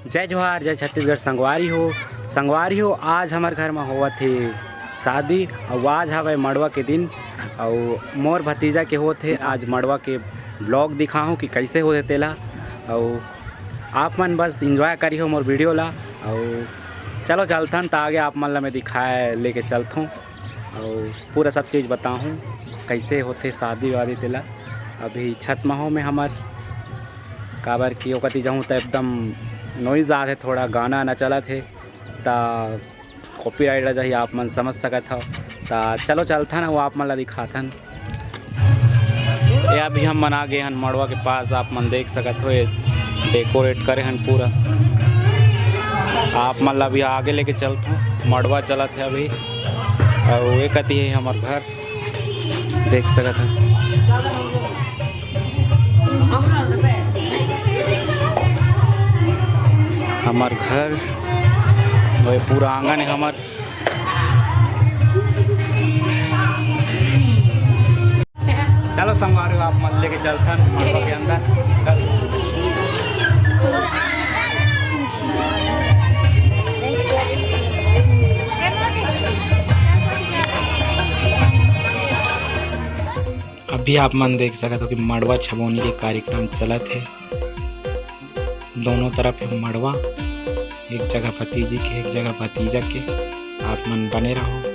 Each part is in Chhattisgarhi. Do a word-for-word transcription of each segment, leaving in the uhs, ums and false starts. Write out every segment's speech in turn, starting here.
जय जोहार, जय छत्तीसगढ़ संगवारी हो। संगवारी हो, आज हमर घर म होवत हे शादी, अउ आज हवय मड़वा के दिन, अउ मोर भतीजा के होत हे आज मड़वा के vlog दिखाहूँ कि कइसे होथे तेला। अउ आप मन बस enjoy करिहो मोर video ला। अउ चलो चलथन त आगे आप मन ला मैं दिखाए लेके चलथूँ, अउ पूरा सब चीज़ बताहूँ कइसे होथे शादी वादी तेला। अभी छत म हो मैं हमर, काबर कि ओकती जाहूँ त एकदम noise आथे, थोड़ा गाना ना चलत हे, त copyright आ जाही, आप मन समझ सकत हव। त चलो चलथन, वो आप मन ला दिखाथन। ये अभी हम मन आ गए हन मड़वा के पास, आप मन देख सकत हो, ये decorate करे हन पूरा। आप मन ला अभी आगे लेके चलथों, मड़वा चलत हे अभी। अउ ये कती हे हमर घर, देख सकत हो। हमर घर, वो पूरा आंगन हे हमर। चलो संगवारी हो, आप मन लेके चलथन मंडप के अंदर। अभी आप मन देख सकत हो कि मड़वा छबौनी के कार्यक्रम चलत हे। दोनों तरफ हे मड़वा, एक जगह भतीजी के, एक जगह भतीजा के। आप मन बने रहो।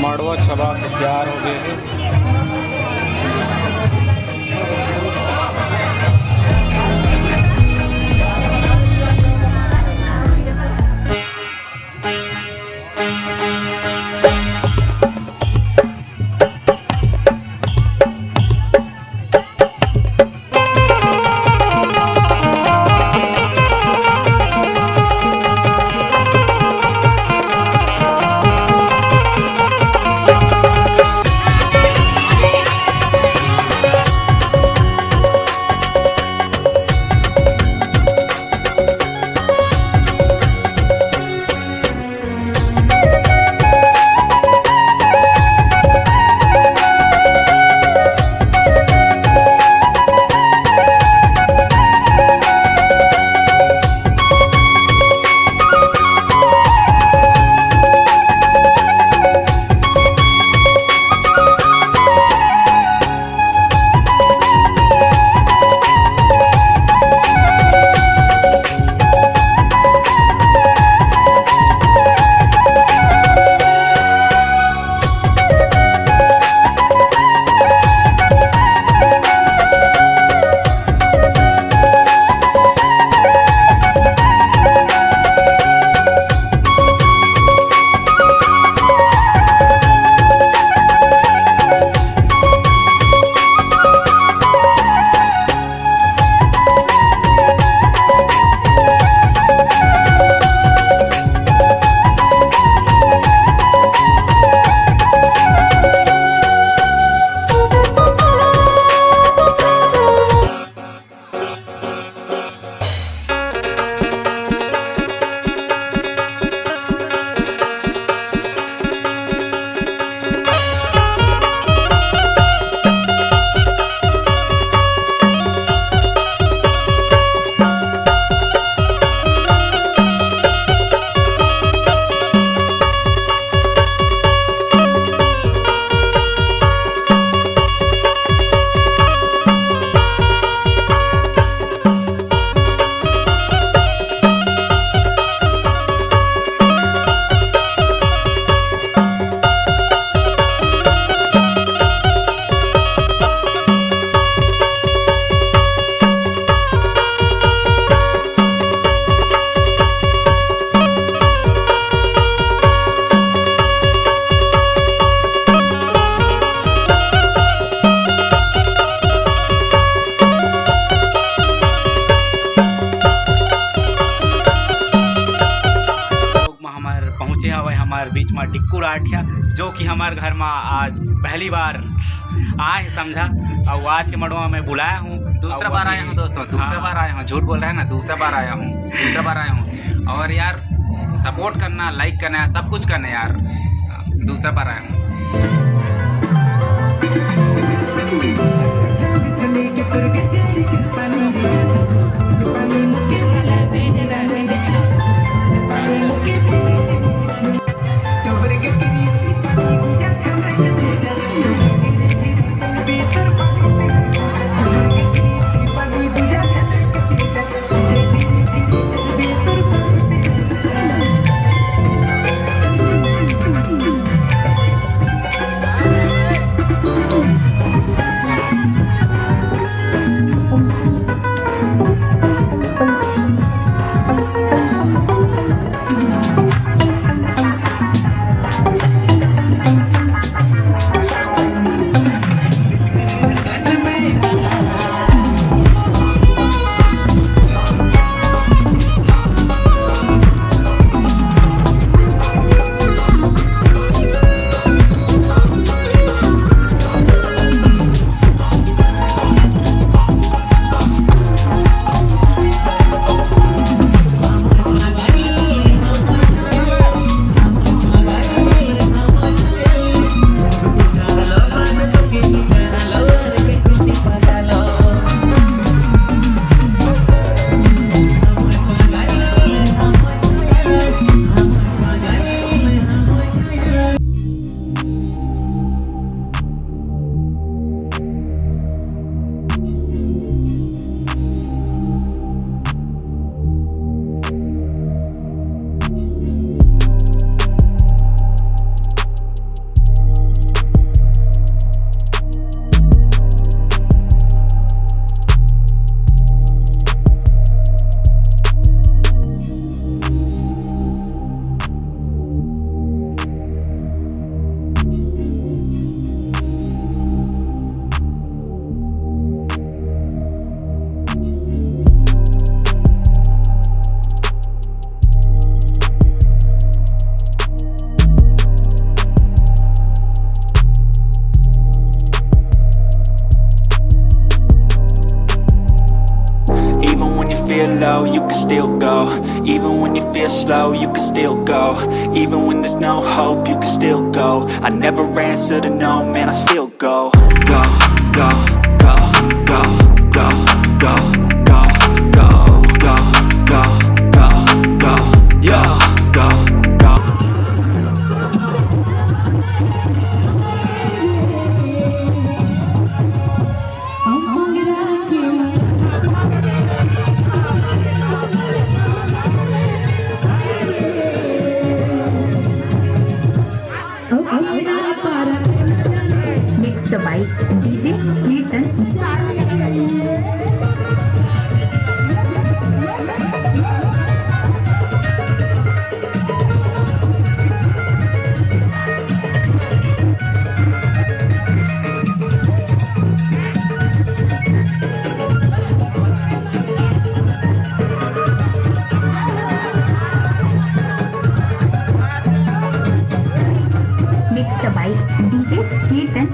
मड़वा छबा के तैयार हो गए हे। बीच में टिक्कू राठिया, जो कि हमारे घर में आज पहली बार आए हैं, समझा। और आज के मड़वा में बुलाया हूँ, दूसरा बार आया हूँ दोस्तों, दूसरा बार आया हूँ, झूठ बोल रहा है ना, दूसरा बार आया हूँ, दूसरा बार आया हूँ। और यार, सपोर्ट करना, लाइक करना, सब कुछ करना यार, दूसरा बार आया हूँ। Even when you feel low, you can still go. Even when you feel slow, you can still go. Even when there's no hope, you can still go. I never answer to no, man, I still go. Go, go, go, go, go, go, go, go, go, go, go, go, yeah, go, go. Mixed by D J Kirtan. Mixed by D J Kirtan.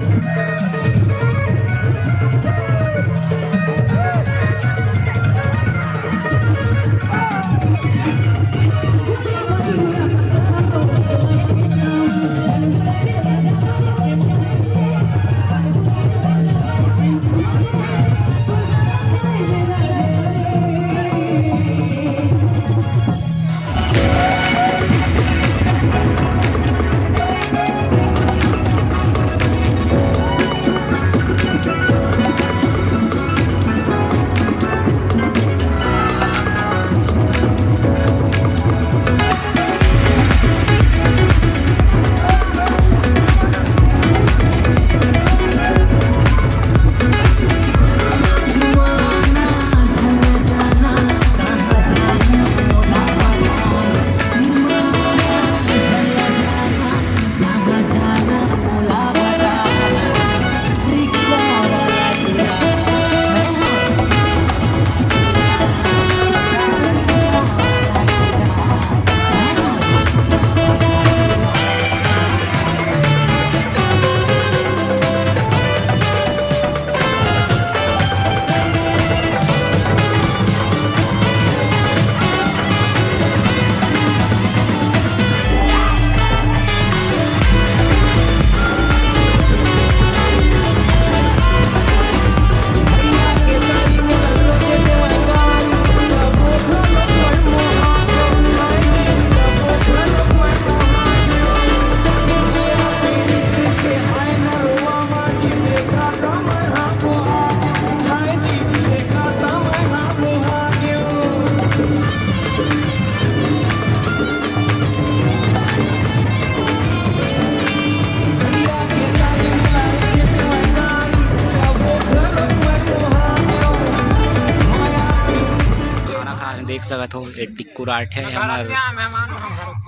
देख सकत हो, ये टिक्कू राठ है हमर,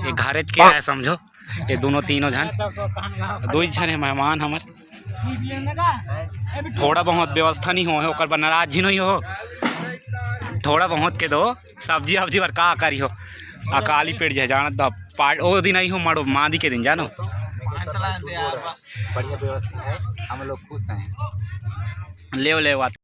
ये घरेच के है समझो, ये दोनों तीनों झन, दो ही झन है मेहमान हमर। थोड़ा बहुत व्यवस्था नहीं हो है, ओकर बर नाराज झिन होई हो। थोड़ा बहुत के दो सब्जी अब्जी बर का करी हो, अकाली पेट जाए जानत दा। पार्ट ओ दिन आई हो मारो मादी के दिन जानो। बढ़िया व्यवस्था है, हम लोग खुश हैं। ले ले बात।